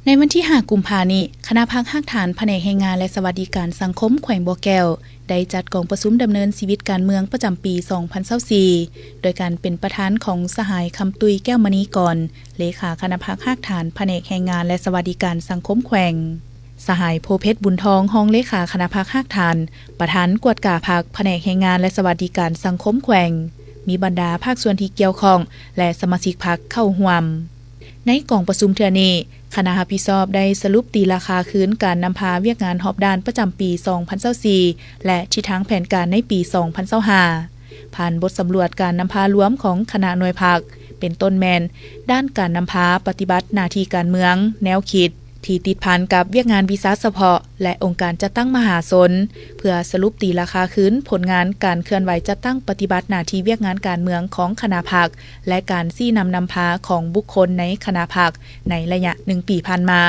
ໃນວັນທີຫ້າ ກຸມພານີ້, ຄະນະພັກຮາກຖານພະແນກແຮງງານ ແລະ ສະຫວັດດີການສັງຄົມແຂວງບໍ່ແກ້ວ ໄດ້ຈັດກອງປະຊຸມດຳເນີນຊີວິດການເມືອງປະຈຳປີສອງພັນຊາວສີ່ ໂດຍການເປັນປະທານຂອງສະຫາຍ ຄຳຕຸ້ຍ ແກ້ວມະນີກອນ ເລຂາຄະນະພັກຮາກຖານພະແນກແຮງງານ ແລະ ສະຫວັດດີການສັງຄົມແຂວງ, ສະຫາຍ ໂພເພັດ ບຸນທອງ ຮອງເລຂາຄະນະພັກຮາກຖານ, ປະທານກວດກາພັກພະແນກແຮງງານ ແລະ ສະຫວັດດີການສັງຄົມແຂວງ, ມີບັນດາພາກສ່ວນທີ່ກ່ຽວຂ້ອງ ແລະ ສະມາຊິກພັກເຂົ້າຮ່ວມ. ໃນກອງປະຊຸມເທື່ອນີ້, ຄະນະຮັບຜິດຊອບໄດ້ສະຫຼຸບຕີລາຄາຄືນການນຳພາວຽກງານຮອບດ້ານປະຈຳປີສອງພັນຊາວສີ່ ແລະ ທິດທາງແຜນການໃນປີສອງພັນຊາວຫ້າ ຜ່ານບົດສຳຫຼວດການນຳພາລວມຂອງຄະນະໜ່ວຍພັກ, ເປັນຕົ້ນແມ່ນດ້ານການນຳພາປະຕິບັດໜ້າທີ່ການເມືອງ, ແນວຄິດທີ່ຕິດພັນກັບວຽກງານວິຊາສະເພາະ ແລະ ອົງການຈັດຕັ້ງມະຫາຊົນ, ເພື່ອສະຫຼຸບຕີລາຄາຄືນຜົນງານການເຄື່ອນໄຫວຈັດຕັ້ງປະຕິບັດໜ້າທີ່ວຽກງານການເມືອງຂອງຄະນະພັກ ແລະ ການຊີ້ນຳນຳພາຂອງບຸກຄົນໃນຄະນະພັກໃນໄລຍະໜຶ່ງປີຜ່ານມາ,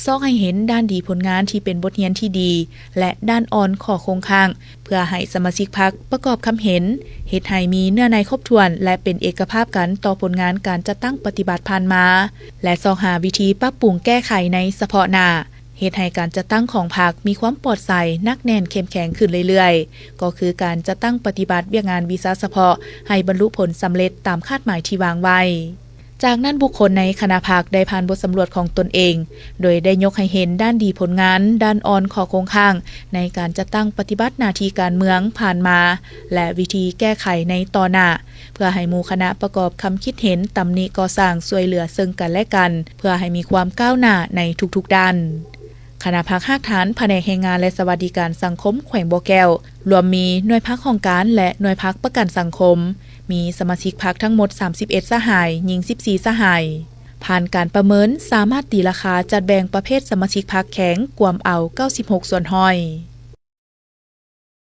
ຊອກໃຫ້ເຫັນດ້ານດີຜົນງານທີ່ເປັນບົດຮຽນທີ່ດີ ແລະ ດ້ານອ່ອນຂໍ້ຄົງຄ້າງ ເພື່ອໃຫ້ສະມາຊິກພັກປະກອບຄຳເຫັນ, ເຮັດໃຫ້ມີເນື້ອໃນຄົບຖ້ວນ ແລະ ເປັນເອກະພາບກັນຕໍ່ຜົນງານການຈັດຕັ້ງປະຕິບັດຜ່ານມາ ແລະ ຊອກຫາວິທີປັບປຸງແກ້ໄຂໃນສະເພາະໜ້າ, ເຮັດໃຫ້ການຈັດຕັ້ງຂອງພັກມີຄວາມປອດໃສ, ໜັກແໜ້ນ, ເຂັ້ມແຂງຂຶ້ນເລື້ອຍໆ, ກໍຄືການຈັດຕັ້ງປະຕິບັດວຽກງານວິຊາສະເພາະໃຫ້ບັນລຸຜົນສຳເລັດຕາມຄາດໝາຍທີ່ວາງໄວ້. ຈາກນັ້ນ, ບຸກຄົນໃນຄະນະພັກໄດ້ຜ່ານບົດສຳຫຼວດຂອງຕົນເອງ, ໂດຍໄດ້ຍົກໃຫ້ເຫັນດ້ານດີຜົນງານ, ດ້ານອ່ອນ, ຂໍ້ຄົງຄ້າງໃນການຈັດຕັ້ງປະຕິບັດໜ້າທີ່ການເມືອງຜ່ານມາ ແລະ ວິທີແກ້ໄຂໃນຕໍ່ໜ້າ, ເພື່ອໃຫ້ໝູ່ຄະນະປະກອບຄຳຄິດເຫັນ, ຕຳໜິ, ກໍ່ສ້າງ, ຊ່ວຍເຫຼືອເຊິ່ງກັນແລະກັນ, ເພື່ອໃຫ້ມີຄວາມກ້າວໜ້າໃນທຸກໆດ້ານ. ຄະນະພັກຮາກຖານພະແນກແຮງງານ ແລະ ສະຫວັດດີການສັງຄົມແຂວງບໍ່ແກ້ວ ລວມມີໜ່ວຍພັກຫ້ອງການ ແລະ ໜ່ວຍພັກປະກັນສັງຄົມ, ມີສະມາຊິກພັກທັງໝົດສາມສິບເອັດສະຫາຍ, ຍິງສິບສີ່ສະຫາຍ. ຜ່ານການປະເມີນ, ສາມາດຕີລາຄາຈັດແບ່ງປະເພດສະມາຊິກພັກແຂງກວມເອົາເກົ້າສິບຫົກສ່ວນຮ້ອຍ.